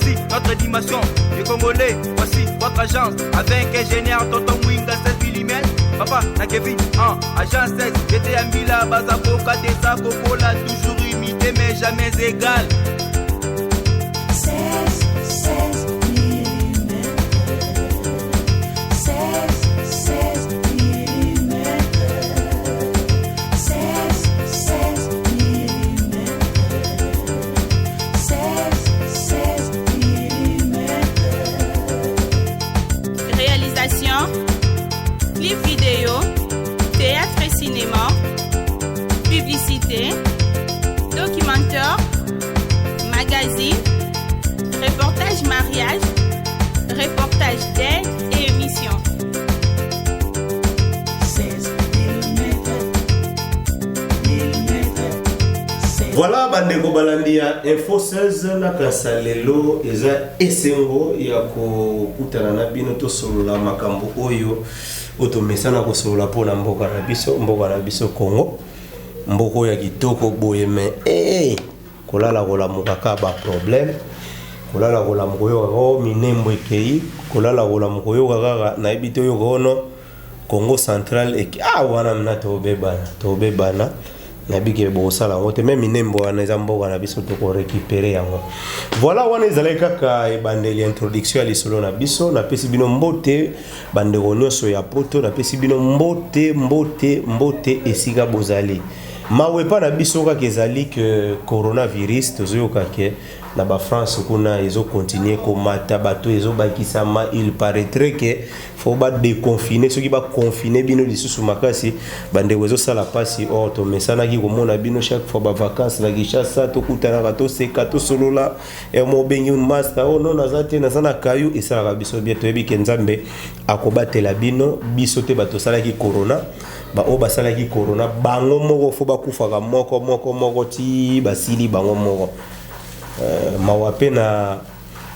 Voici notre dimension les Congolais, voici votre agence. Avec ingénieur Tonton Mwinga 16 mm. Papa, na Kevin, en agence 16, j'étais à Mila, Bazaboka, Desa, Kokola, toujours imité mais jamais égal. 16, 16 mm. 16, 16 mm. 16, 16 mm. 16, 16 mm. Réalisation, clip vidéo, théâtre et cinéma, publicité, documentaire, magazine, reportage mariage, reportage d'aide et émission. 16 mm. Mm. 16. Voilà, bandeko balandi ya Info 16, nakasa lelo eza esengo ya kokutana na bino, tosolola makambo oyo tomesana kosolola mpona mboka na biso, mboka na biso Congo, mboka oyo ya kitoko boye. Mais kolala kolamuka kaka baproblème, kolala kolamuka oyoka o minembo ekei, kolala kolamuka oyoka kaka nayebi te, oyoka ono Congo Central eke. Ah, wana mna tobebana, tobebana. Nayebi ke bokosala yango te, mais minembo wana eza mboka na biso, tokorécupérer yango. Voilà, wana ezalaki kaka ebandeli ya introduction ya lisolo na biso. Napesi bino mbote, bandeko nyonso ya Poto, napesi bino mbote, mbote, mbote esika bozali. Mawe epa na biso kaka ezali ke coronavirus, tozoyoka ke na bafrance kuna ezocontinuer komata, bato ezobakisama. Il paraîtrait ke faut badéconfiner. Soki baconfiner bino lisusu makasi, bandeko, ezosala mpasi. Or tomesanaki komona bino chaque fois bavacance na Kinshasa, tokutanaka, toseka, tosolola. Mo obengi master o non, naza te, naza na kayu, esalaka biso bien. Toyebi ke Nzambe akobatela bino. Biso te bato tosalaki corona, baoyo basalaki corona bango moko faut bakufaka moko moko moko ti basili bango moko. Mawa mpe na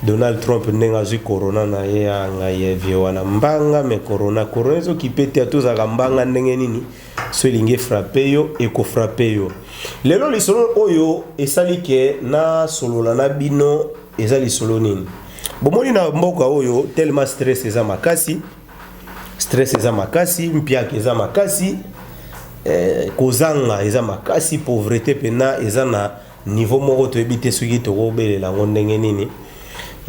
Donald Trump ndenge azwi corona na ye ya ngai ye vie wana mbanga. Mais corona, corona ezokipe te, tozalaka mbanga ndenge nini? So elingi efrapper yo, ekofrapper yo. Lelo lisolo oyo esali ke nasolola na bino eza lisolo nini? Bomoni, na mboka oyo tellement stress eza makasi, stress eza makasi, mpiaka eza makasi, kozanga eza makasi, pauvreté mpena eza na niveau moko toyebi te soki tokobelela yango ndenge nini.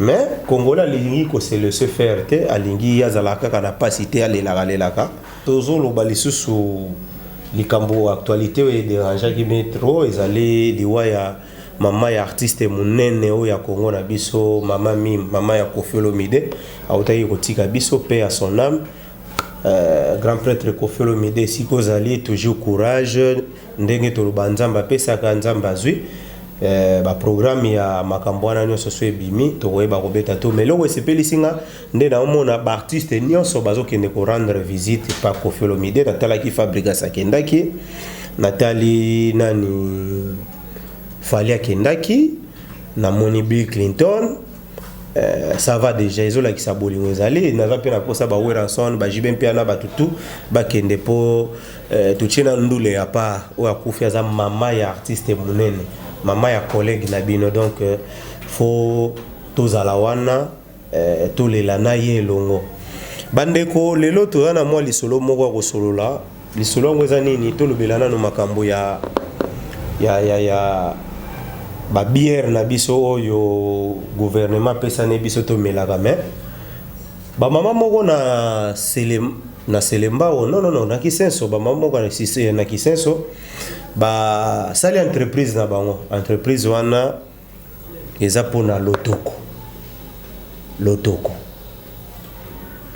Mais Congolais alingi kose laisser faire te, alingi azala kaka na pasi te, alelaka lelaka. Tozoloba lisusu likambo actualité oyo edérangeaki me trop, ezali liwa ya mama ya artiste monene oyo ya Congo na biso, mama Mim, mama ya Koffi Olomide, autaki kotika biso, paix à son âme. Grand prêtre Koffi Olomide, esika ozali, toujours courage. Ndenge toloba, Nzambe apesaka, Nzambe azwi. Baprogramme ya makambo wana nyonso so ebimi, tokoyeba kobeta to. Mais eloko esepelisi nga nde naomona baartiste nyonso bazokende korendre visite pa Koffi Olomide. Natalaki Fabregas akendaki, natali nani, Fally akendaki, namoni Bill Clinton. Ça va déjà, ezolakisa bolingo ezali. Naza mpe na posa baWerrason, baJB mpe ana bato tu bakende mpo totie na ndule ya part oyo akufi, aza mama ya artiste monene, mama ya collègue na bino. Donc faut tozala wana, tolela na ye elongo. Bandeko, lelo toza na mwa lisolo moko ya kosolola. Lisolo yango eza nini? Tolobela nano makambo ya babière na biso oyo gouvernement apesani biso tomelaka. Mais bamama moko na Selembao, non, non, non, na Kisenso, bamama moko na Kisenso basali entreprise na bango. Entreprise wana eza mpona lotoko, lotoko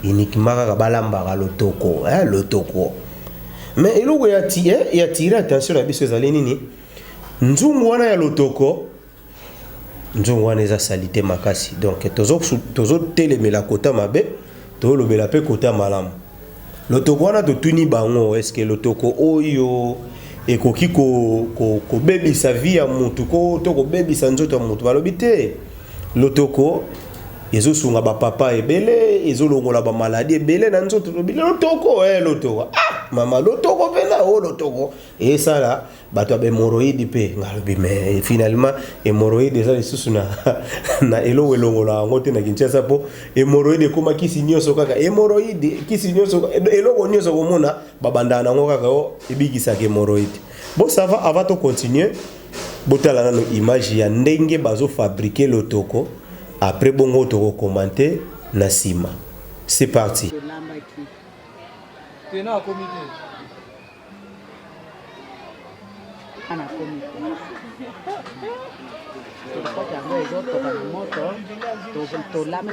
uniquement, kaka balambaka lotoko, lotoko. Mais eloko ya tire attention na biso ezali nini? Nzungu wana ya lotoko, nzungu wana eza saleté makasi. Donc tozotelemela kota mabe, tolobela mpe kota malamu. Lotoko wana, totuni bango: est-ce lotoko oyo ekoki kobebisa vie ya mutu to kobebisa nzoto ya mutu? Balobi te, lotoko ezosunga bapapa ebele, ezolongola bamaladi ebele na nzoto. Tolobi lotoko, lotoko, ah! Mama lotoko mpena o lotoko esala bato ya bahémorroïde mpe. Ngalobi, mais finalement hémorroïde eza lisusu na eloko elongola yango te na Kinshasa, mpo hémorroïde ekóma kisi nyonso kaka hémorroïde, kisi nyonso, eloko nyonso komona babandaka nango kaka o ebikisaka hémorroïde. Bon, ça va. Avant tocontinue, botala nano image ya ndenge bazofabriquer lotoko, après bongo tokocommenter na nsima. C'est parti. Tolambaki. Tena akomi te. Ana komi te. Tokota yango, ezotoka na moto. Tolamba,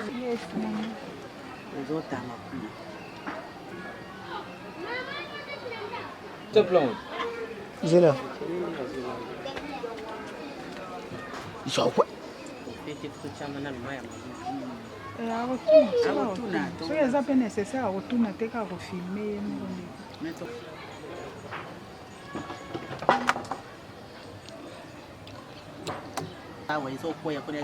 ezotanga kuna. Stop là. Zela. Zokwe. Akotuna. Soki eza mpe nécessaire, akotuna te, kaka kofilmer ye moko nde. Awa ezokwea kuna,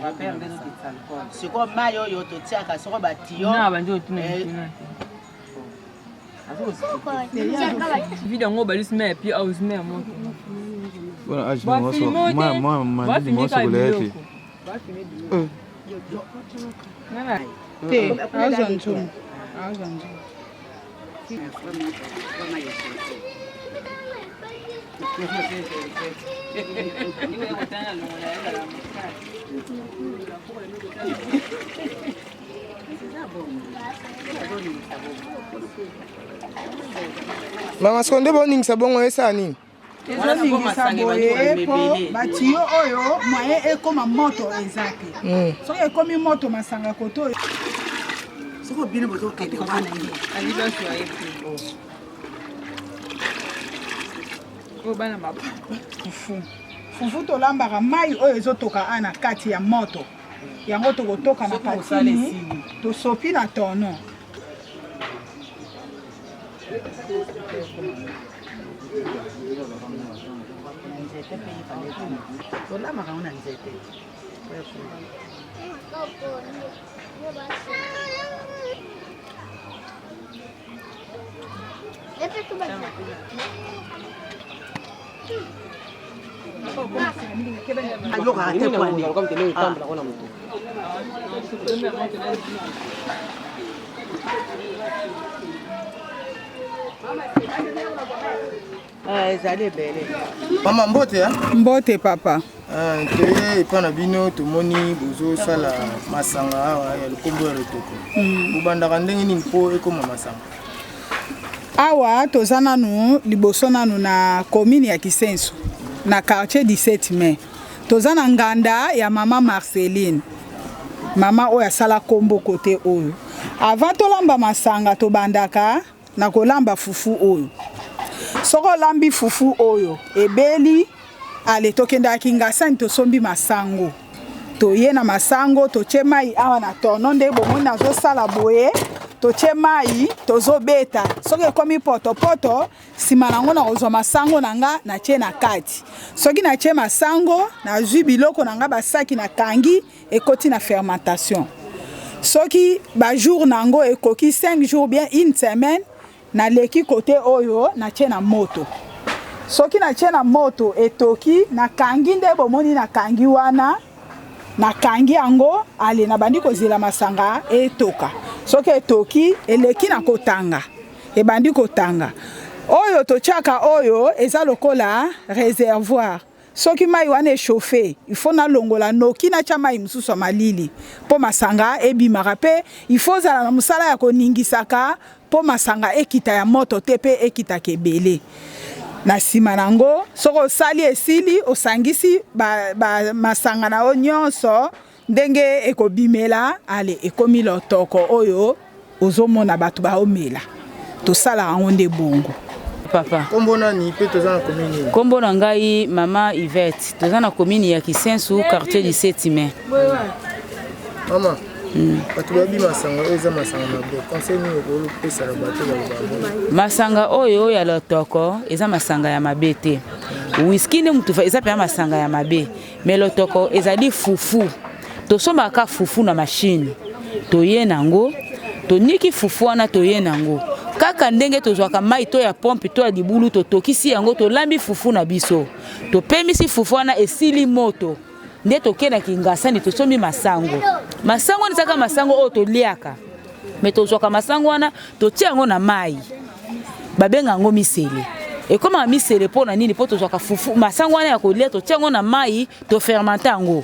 sikoyo mai oyo totiaka soko batiyo. Na bandi otuna mituna te. Vide yango, balisi mai epi aozima ya moto. Bafilme kaka biloko. Te, azwa nzungu, azwa nzungu. Mama, siko nde boningisa bongo, esala nini? Ezoningisa boye mpo batiyo oyo moyen ekóma moto eza te. Soki ekómi moto, masanga koto oyo. Soko bino bozokende wana. Ali bazwa ye te oyo bana mapa. Fufu, fufu tolambaka, mai oyo ezotoka a na kati ya moto, yango tokotoka na Soki mosala katini. esili. Tosopi na tono. Na nzete mpe yifale, tolambaka yango na nzete. Ayokaka te kwani. Ezali ebele. Mama, mbote ya. Mbote, papa. Toye epa na bino, tomoni bozosala masanga awa ya lokombo ya lotoko. Bobandaka ndenge nini mpo ekóma masanga? Awa toza nanu liboso nanu na commune ya Kisenso, na quartier 17 mai. Toza na nganda ya mama Marceline, mama oyo asala kombo kote oyo. Avant tolamba masanga, tobandaka na kolamba fufu oyo. Soki olambi fufu oyo ebeli, ale tokendaka Kingasani, tosombi masango, toye na masango, totie mai awa na tono. Nde bomoni nazosala boye, totie mai, tozobeta. Soki ekomi potopoto, nsima nango nakozwa masango na nga, natie na kati. Soki natie masango, nazwi biloko na nga, basaki, nakangi, ekoti na fermentation. Soki bajour na yango ekoki 5 jours, bien une semaine, naleki kote oyo, natie na moto. Soki natie na moto, etoki, nakangi. Nde bomoni nakangi wana, nakangi yango. Ale nabandi kozela masanga etoka. Soki etoki, eleki na kotanga, ebandi kotanga. Oyo totiaka oyo eza lokola réservoir. Soki mai wana echauffe, il faut nalongola noki, natya mai mosusu ya malili mpo masanga ebimaka. Mpe il faut ozala na mosala ya koningisaka mpo masanga ekita ya moto te, mpe ekitaka ebele. Na nsima nango, soki osali, esili, osangisi ba, ba masanga na yo nyonso ndenge ekobimela, ale ekomi lotoko oyo ozomona bato baomela. Tosalaka yango nde bongo. Papa. Kombo nani mpe toza na commune nini? Nkombo na ngai mama Ivete. Toza na commune ya Kisensu, quartier 17 mai. Mama, bato bayebi masanga oyo eza masanga mabe. Conseil nini okopesa na bato baloba bongo? Masanga oyo ya lotoko eza masanga ya mabe te. Whisky nde mutu eza mpenza masanga ya mabe, mais lotoko ezali fufu. Tosombaka fufu na machine, toye nango, toniki fufu wana, toye nango. Kaka ndenge tozwaka mai to ya pompe to ya libulu, totokisi yango, tolambi fufu na biso, topemisi fufu wana, esili moto nde tokei na Kingasani, tosombi masango. Masango wana ezalaka masango oyo toliaka, me tozwaka masango wana, totia yango na mai, babenga yango misele. Ekomaka misele mpo na nini? Mpo tozwaka fufu, masango wana ya kolia, totia yango na mai, tofermente yango.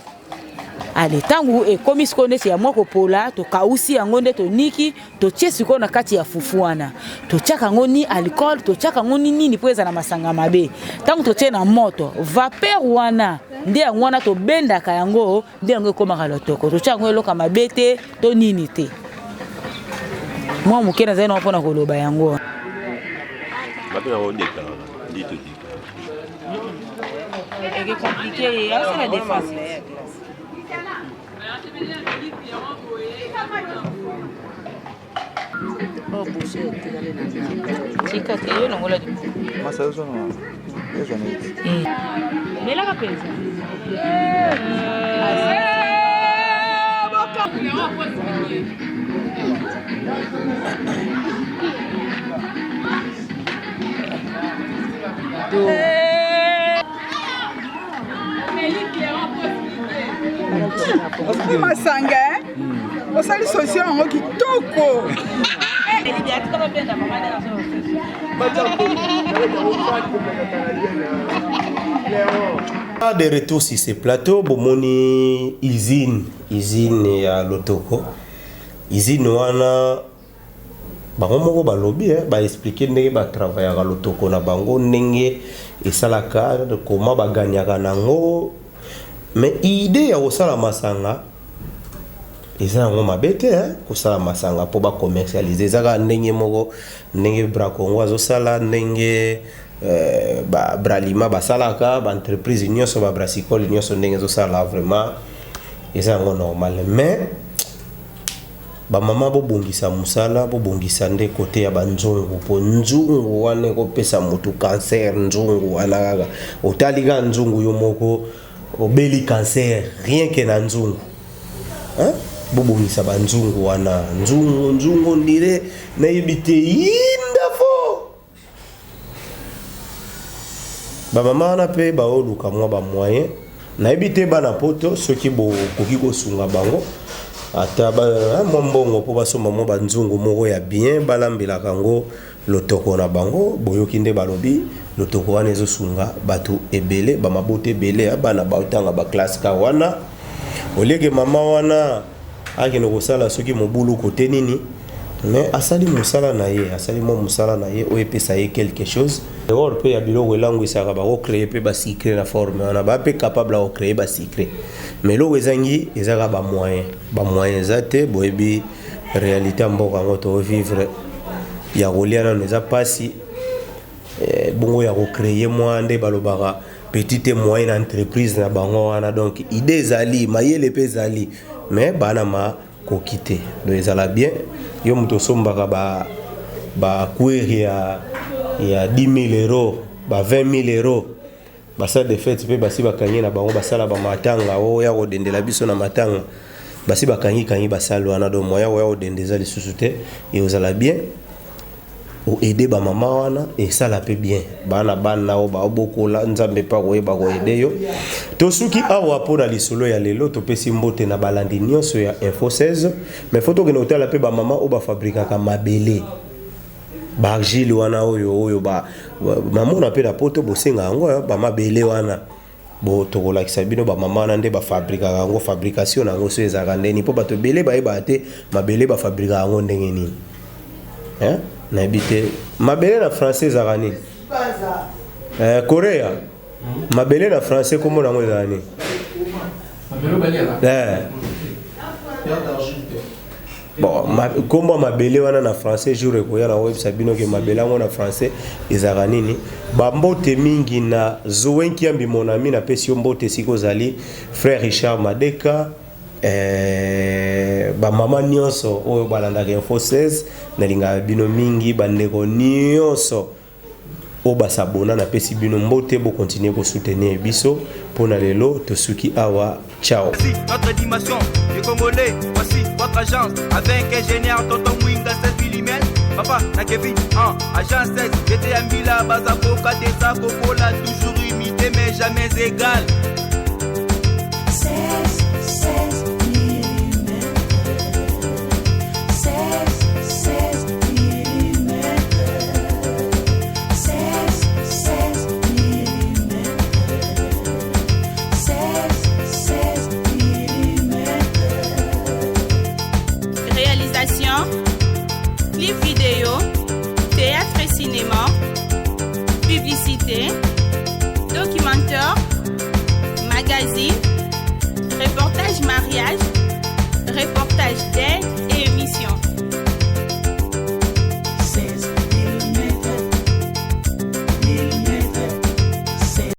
Ale ntango ekomi sikoyo neti ya mwa kopola, tokausi yango nde toniki, totie sikoyo na kati ya fufu wana. Totiaka yango ni alcool, totiaka yango ni nini mpo ezala masanga mabe. Ntango totie na moto, vapeur wana nde yango wana tobendaka yango, nde yango ekomaka lotoko. Totia yango eloko mabe te to nini te. Mwa moke nazali nango mpona koloba yango. Eke compliqué, asala défense. Tika te yo longola melaka mpenza. Masanga osali solution yango kitoko. De retour sur ce plateau, bomoni usine, usine ya lotoko. Usine wana, bango moko balobi, baexpliquer ndenge batravaillaka lotoko na bango, ndenge esalaka, koma baganyaka nango. Mais idée ya kosala masanga eza yango mabe te, kosala masanga mpo bacommercialiser eza kaka ndenge moko ndenge Bracongo azosala, ndenge ba Bralima basalaka, baentreprise nyonso, babrassicole nyonso ndenge ezosala, vraiment eza yango normal. Mais bamama, bobongisa mosala, bobongisa nde kote ya banzungu, mpo nzungu wana ekopesa motu cancer. Nzungu wana kaka otali kaka nzungu, yo moko obeli cancer rien que na nzungu, hein? Bobongisa banzungu wana. Nzungu, nzungu ndire nayebi te, yinda fo bamama wana mpe baoluka mwa bamoyen. Nayebi te, bana Poto, soki bokoki kosunga bango ata mwa mbongo mpo basomba mwa banzungu moko ya bien, balambelaka yango lotoko na bango. Boyoki nde balobi lotoko wana ezosunga bato ebele, bamabota ebele ya bana baotanga baclasse ka wana. Olieke mama wana akende kosala soki mobulu kote nini, mais asali mosala na ye, asali mwa mosala na ye oyo epesa ye quelque chose. Or mpe ya biloko elangwisaka, bakocréer mpe basucre na forme wana, baa mpe capable ya kocréer basucre. Mais eloko ezangi eza kaka bamoyen. Bamoyen eza te. Boyebi réalité ya mboka yango tovivre, ya kolia nano eza mpasi, bongo ya kocréer mwa nde balobaka petite moyenne entreprise na bango wana. Donc idée ezali, mayele mpe ezali, mais bana makoki te. Donc ezala bien, yo moto osombaka bacuir ya 10 000 euros, ba 20 000 euros, basala de fête mpe basi bakangi na bango, basala bamatanga oyo ya kodendela biso na matanga, basi bakangi-kangi basale wana. Donc moyen oya kodenda eza lisusu te. Eozala bien oaider bamama wana, esala mpe bien bana, bana oyo baobokola. Nzambe mpe akoyeba koaider yo. Tosuki awa mpo na lisolo ya lelo. Topesi mbote na balandi nyonso ya Info 16. Mais faut tokende kotala mpe bamama oyo bafabrikaka mabele, baargile wana oyo bamona mpe na Poto, bosenga yango bamabele wana. Bo tokolakisa bino bamama wana nde bafabrikaka yango, fabrication na yango so ezalaka ndeni, mpo bato ebele bayebaka te mabele bafabrikaka yango ndenge nini, hein? Nayebi te mabele na français ezalaka nini. Korea, mabele na français kombo nango ezalaka nini? Bon, kombo ya mabele wana na français, jour ekoya na koyebisa bino ke mabele yango na français ezalaka nini. Bambote mingi na Zoen Kiambi, mon ami, napesi yo mbote esika ozali, frère Richard Madeka, bamama nyonso oyo balandaka Info 16, nalingaka bino mingi, bandeko nyonso. Oyo basabona napesi bino mbote, bokontinue kosoutenir biso mpo na lelo tosuki awa. Ciao. Voici notre dimension du Congolais, voici votre agence avec ingénieur Tonton Mwinga 16 mm, papa na Kevin en agence 16 j'étais à Mila Bazaboka des Coca-Cola toujours imité mais jamais égal. 16, 16 mm. 16, 16 mm. 16, 16 mm. 16, 16 mm. Réalisation, clip vidéo, théâtre et cinéma, publicité, documentaire, magazine, reportage mariage, reportage d'aide et émission.